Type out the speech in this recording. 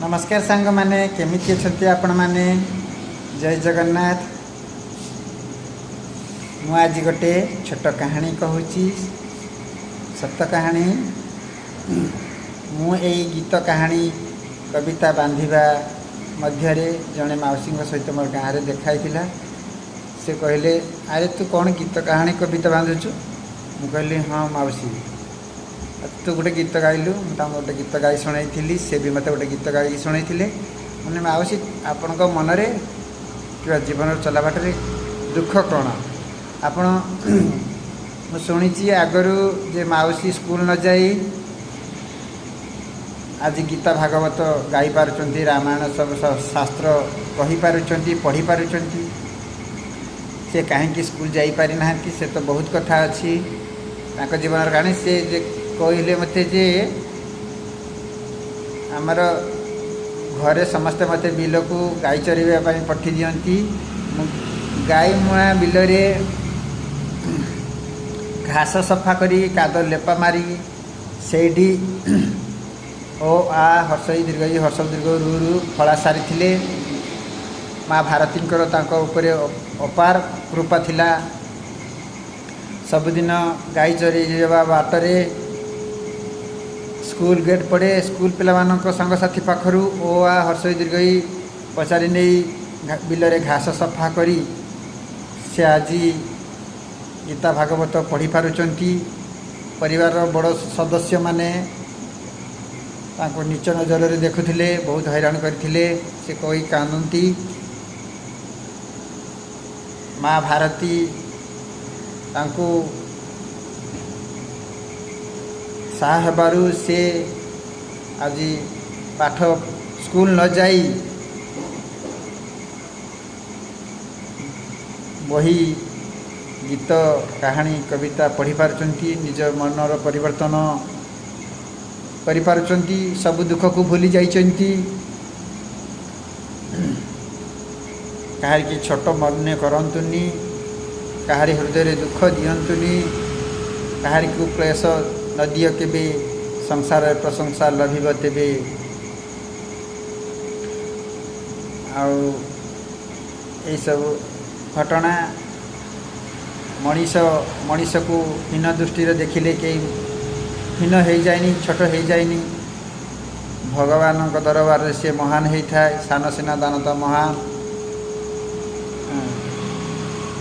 ନମସ୍କାର ସାଙ୍ଗମାନେ, କେମିତି ଅଛନ୍ତି ଆପଣମାନେ? ଜୟ ଜଗନ୍ନାଥ। ମୁଁ ଆଜି ଗୋଟେ ଛୋଟ କାହାଣୀ କହୁଛି, ସତ କାହାଣୀ। ମୁଁ ଏଇ ଗୀତ, କାହାଣୀ, କବିତା ବାନ୍ଧିବା ମଧ୍ୟରେ ଜଣେ ମାଉସୀଙ୍କ ସହିତ ମୋର ଗାଁରେ ଦେଖା ହେଇଥିଲା। ସେ କହିଲେ, "ଆରେ, ତୁ କ'ଣ ଗୀତ, କାହାଣୀ, କବିତା ବାନ୍ଧୁଛୁ?" ମୁଁ କହିଲି, "ହଁ ମାଉସୀ।" "ତୁ ଗୋଟେ ଗୀତ ଗାଇଲୁ।" ମୁଁ ତାଙ୍କୁ ଗୋଟେ ଗୀତ ଗାଇ ଶୁଣାଇଥିଲି। ସେ ବି ମୋତେ ଗୋଟେ ଗୀତ ଗାଇକି ଶୁଣାଇଥିଲେ। ମାନେ, "ମାଉସୀ, ଆପଣଙ୍କ ମନରେ କିମ୍ବା ଜୀବନର ଚଲାବାଟରେ ଦୁଃଖ କ'ଣ ଆପଣ?" ମୁଁ ଶୁଣିଛି ଆଗରୁ ଯେ ମାଉସୀ ସ୍କୁଲ ନ ଯାଇ ଆଜି ଗୀତା, ଭାଗବତ ଗାଇପାରୁଛନ୍ତି, ରାମାୟଣ ସବୁ ଶାସ୍ତ୍ର କହିପାରୁଛନ୍ତି, ପଢ଼ିପାରୁଛନ୍ତି। ସେ କାହିଁକି ସ୍କୁଲ ଯାଇପାରିନାହାନ୍ତି? ସେ ତ ବହୁତ କଥା ଅଛି ତାଙ୍କ ଜୀବନର କାହାଣୀ। ସେ ଯେ କହିଲେ ମୋତେ ଯେ ଆମର ଘରେ ସମସ୍ତେ ମୋତେ ବିଲକୁ ଗାଈ ଚରାଇବା ପାଇଁ ପଠେଇ ଦିଅନ୍ତି। ମୁଁ ଗାଈ ମୁହାଁ ବିଲରେ ଘାସ ସଫା କରି, କାଦ ଲେପା ମାରି, ସେଇଠି ଓ ଆ ହର୍ଷଇ ଦୀର୍ଘଇ ହର୍ଷ ଦୀର୍ଘ ରୁ ରୁ ଫଳା ସାରିଥିଲେ। ମା ଭାରତୀଙ୍କର ତାଙ୍କ ଉପରେ ଅପାର କୃପା ଥିଲା। ସବୁଦିନ ଗାଈ ଚରେଇ ଯିବା ବାଟରେ ସ୍କୁଲ ଗେଟ୍ ପଡ଼େ। ସ୍କୁଲ ପିଲାମାନଙ୍କ ସାଙ୍ଗସାଥି ପାଖରୁ ଓ ଆ ହର୍ଷଇ ଦୀର୍ଘଇ ପଚାରି ନେଇ ବିଲରେ ଘାସ ସଫା କରି ସେ ଆଜି ଗୀତା, ଭାଗବତ ପଢ଼ିପାରୁଛନ୍ତି। ପରିବାରର ବଡ଼ ସଦସ୍ୟମାନେ ତାଙ୍କୁ ନୀଚ ନଜରରେ ଦେଖୁଥିଲେ, ବହୁତ ହଇରାଣ କରିଥିଲେ। ସେ କହି କାନ୍ଦନ୍ତି। ମା ଭାରତୀ ତାଙ୍କୁ ସାହା ହେବାରୁ ସେ ଆଜି ପାଠ ସ୍କୁଲ ନ ଯାଇ ବହି, ଗୀତ, କାହାଣୀ, କବିତା ପଢ଼ିପାରୁଛନ୍ତି, ନିଜ ମନର ପରିବର୍ତ୍ତନ କରିପାରୁଛନ୍ତି, ସବୁ ଦୁଃଖକୁ ଭୁଲି ଯାଇଛନ୍ତି। କାହାରିକି ଛୋଟ ମନେ କରନ୍ତୁନି, କାହାରି ହୃଦୟରେ ଦୁଃଖ ଦିଅନ୍ତୁନି, କାହାରିକୁ କ୍ଲେଶ ନ ଦିଅ କେବେ, ସଂସାରରେ ପ୍ରଶଂସା ଲଭିବ ତେବେ। ଆଉ ଏଇସବୁ ଘଟଣା, ମଣିଷ ମଣିଷକୁ ହୀନ ଦୃଷ୍ଟିରେ ଦେଖିଲେ କେହି ହୀନ ହେଇଯାଏନି, ଛୋଟ ହେଇଯାଏନି। ଭଗବାନଙ୍କ ଦରବାରରେ ସେ ମହାନ ହେଇଥାଏ। ସାନ ସିନା ଦାନ ତ ମହାନ।